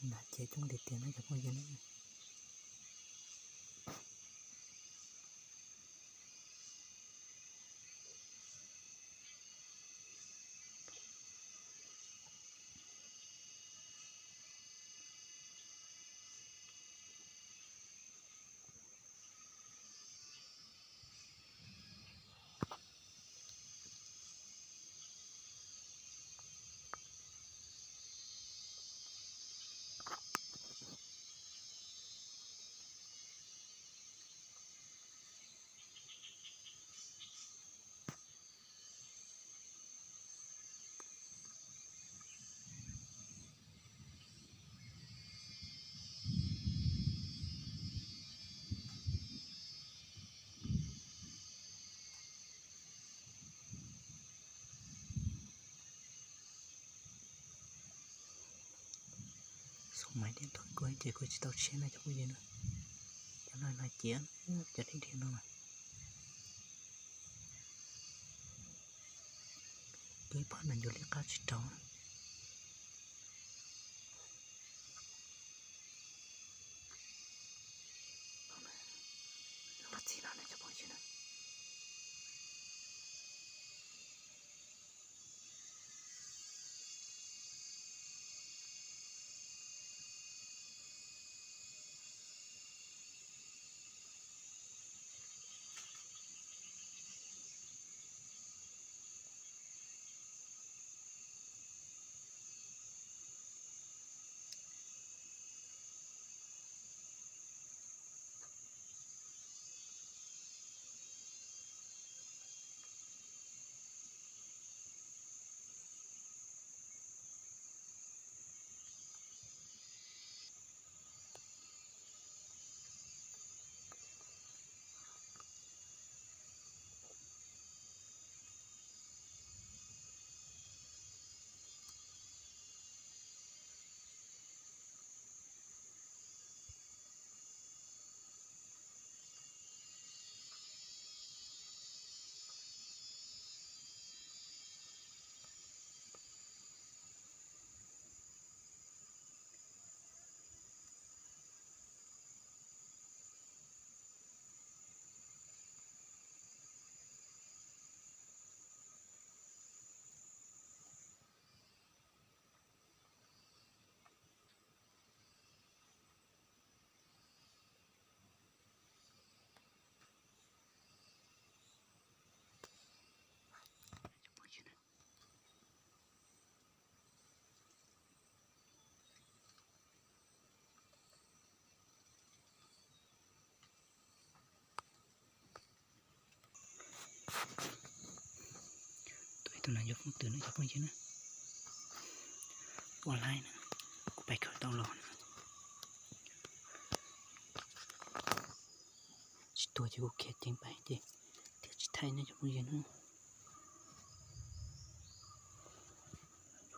Nas ciav coob tiag tiag na cov phooj ywg na. Xub maiv dej ntog kuv ces kuv tsis tau tshiab na cov phooj ywg na. Cov no nas ciav cov dhia dhia no mas. Peb pom nas ncuav liab qab tsis rau. Los txij no na cov phooj ywg na. Tuaj ib tug nas ncuav foom twm no cov phooj ywg na. Pom laib na, kuv pais khaws tau los na. Tsis tuag ces kuv khiav ceev pais ces thiaj tsis thaij nej cov phooj ywg na.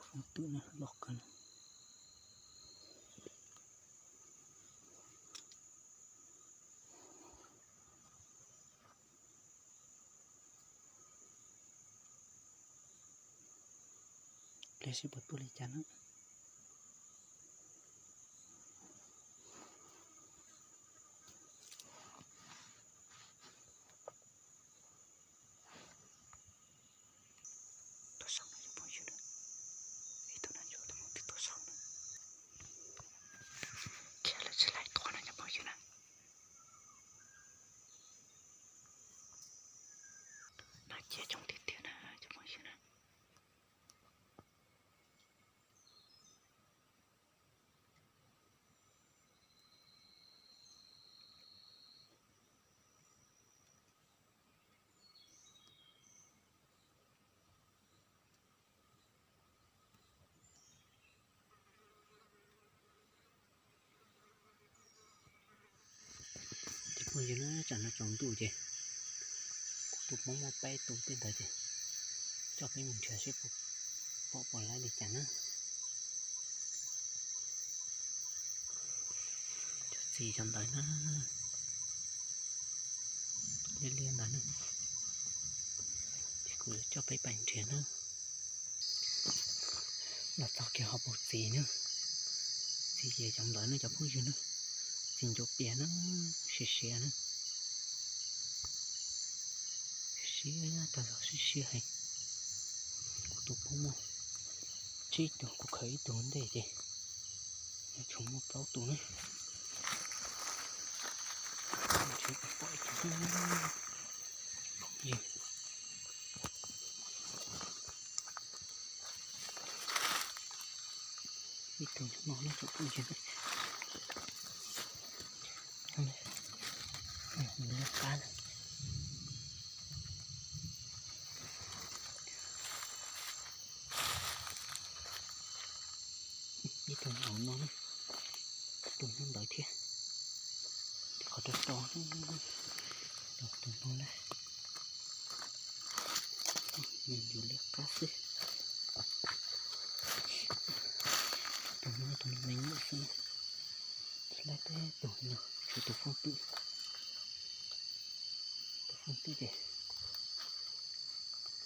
Foom twm na los kawg na. Pliag seb puas tuaj li cas na. Tuaj saum no cov phooj ywg na, ib tug nas ncuav tus mus twb tuaj saum no. Khiav lawm tsis laib tuaj no cov phooj ywg na. Nas ciav coob tiag tiag na cov phooj ywg na. Ces phooj ywg na, tsam no tsaus ntuj ces kuv tus Hmoob muaj peb tus tej ntawd ces coj peb mus nrhiav seb puas pom puas laib li cas na. Cov txiv cov ntawd na, liab liab ntawd na, ces kuv yuav coj peb pais nrhiav na. Los txog kiag ho puag txiv na, Txiv ces cov ntawd ne cov phooj ywg na, txiv ncuav pias na, siav siav na, siab tag zog siab siab heev. Kuv tus poob muaj tsib tug, kuv khaws ib tug ntej ces tshuav muaj plaub tug na. Tsis pom ib tug. Ib tug no na, phooj ywg, liab qab na. Ib tug hauv no na, tus nyob ntawd thiab. Qhov rau rau, tus no na, nws yus liab qab xwb. Tus no tus no me nyuam xwb. Tsis laib teb tus no, tshuav tus fooj twm. Tus fooj twm ces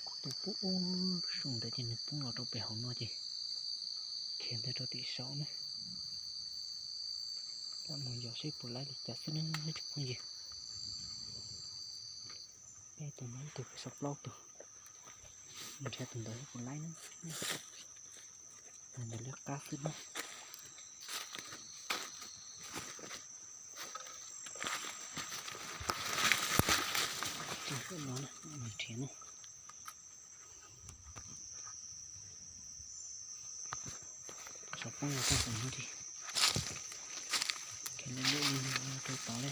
kuv tus poob ub soo ntawd ces nws poob los rau pem hauv no ces khiav ntawd rau tim saum na. Lam mus yos seb puas laib li cas xwb na tsoom phooj ywg. Peb tus no ib tug pem saum plaub tug, nrhiav tus ntawd puas laib na. Tus ntawd liab qab xwb na. Tus no na, nrhiav na. Saum poob los tag tus no ces, ces lawv lub rau tod li.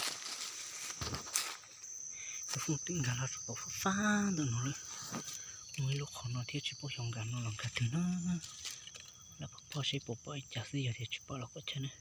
Tus fooj twm nkag los saum tod fab fab ntawm no lawm. Muaj ib lub qhov no thiab tsis paub xyov nkag no los nkag twg na. Lam pom pom seb puas pom li cas xwb, yog tias tsis pom los kom chawj na.